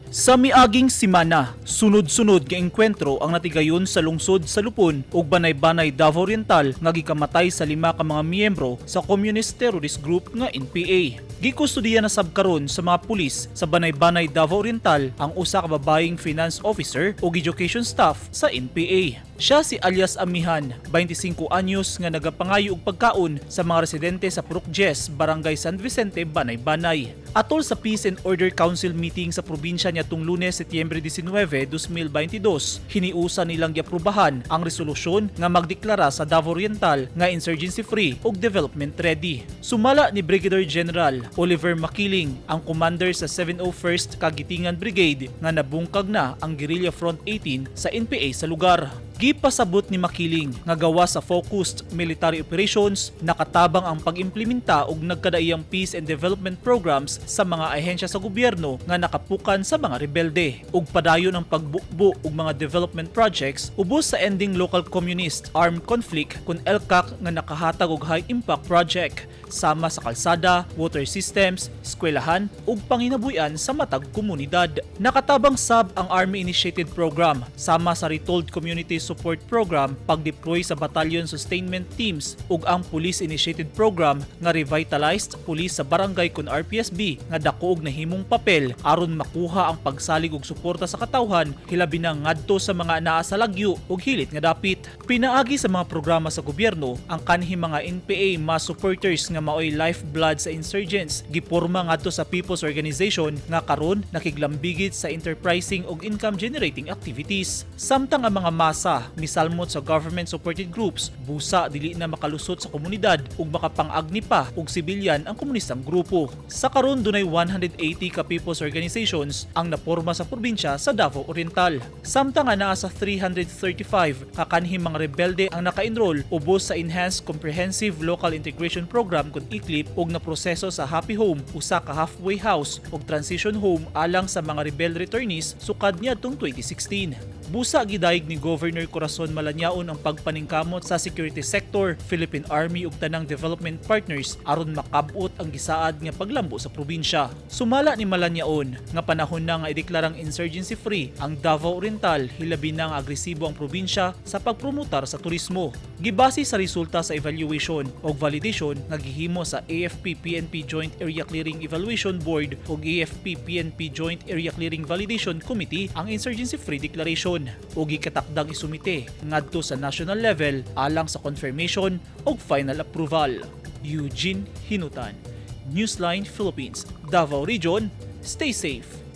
Sa miaging simana, sunod-sunod nga engkwentro ang natigayon sa lungsod sa Lupon ug Banay-Banay, Davao Oriental nga gikamatay sa lima ka mga miyembro sa Communist Terrorist Group nga NPA. Gikustudiya na sab karon sa mga pulis sa Banay-Banay, Davao Oriental ang usa ka babaeng finance officer ug education staff sa NPA. Siya si alias Amihan, 25 anyos, nga nagapangayo og pagkaon sa mga residente sa Purok Diez, Barangay San Vicente, Banay-Banay. Atol sa Peace and Order Council meeting sa probinsya niadtong Lunes, Setyembre 19, 2022, hiniusa nilang giaprubahan ang resolusyon nga magdeklara sa Davao Oriental nga insurgency free ug development ready. Sumala ni Brigadier General Oliver Makiling, ang commander sa 701st Kagitingan Brigade, nga nabungkag na ang Guerrilla Front 18 sa NPA sa lugar. Gipasabot ni Makiling nga gawas sa focused military operations, nakatabang ang pag-implementa og nagkadaiyang peace and development programs sa mga ahensya sa gobyerno nga nakapukan sa mga rebelde ug padayon ang pagbubo og mga development projects ubos sa Ending Local Communist Armed Conflict kun ELCAC nga nakahatag og high impact project sama sa kalsada, water systems, eskwelahan ug panginabuhian sa matag komunidad. Nakatabang sab ang Army Initiated Program sama sa Retold Community Support Program, pagdeploy sa Battalion Sustainment Teams ug ang Police Initiated Program nga Revitalized Police sa Barangay kun RPSB nga dako og nahimong papel aron makuha ang pagsalig ug suporta sa katawhan, hilabi na ngadto sa mga naa sa lagyo ug hilit nga dapit. Pinaagi sa mga programa sa gobyerno, ang kanhi mga NPA mass supporters nga maoy lifeblood sa insurgents giporma ngadto sa People's Organization nga karon nakiglambigit sa enterprising ug income generating activities. Samtang ang mga masa misalmot sa government supported groups, busa dili na makalusot sa komunidad ug makapang-agni pa og sibilyan ang komunistang grupo. Sa karon, dunay 180 ka people's organizations ang naporma sa probinsya sa Davao Oriental. Samtang nga naa sa 335 ka kanhi mga rebelde ang naka-enroll ubos sa Enhanced Comprehensive Local Integration Program kun ECLIP ug naproseso sa Happy Home, usa ka halfway house ug transition home alang sa mga rebel returnees sukad niadtong 2016. Busa gidayeg ni Governor Corazon Malanyaon ang pagpaningkamot sa security sector, Philippine Army ug tanang development partners aron makab-ot ang gisaad nga paglambo sa probinsya. Sumala ni Malanyaon nga panahon na nga ideklarang insurgency free ang Davao Oriental, hilabi na nga agresibo ang probinsya sa pagpromotar sa turismo. Gibase sa resulta sa evaluation ug validation nga gihimo sa AFP-PNP Joint Area Clearing Evaluation Board ug AFP-PNP Joint Area Clearing Validation Committee ang insurgency free declaration ug gikatakdang isumite ngadto sa national level alang sa confirmation ug final approval. Eugene Hinutan, Newsline Philippines, Davao Region. Stay safe.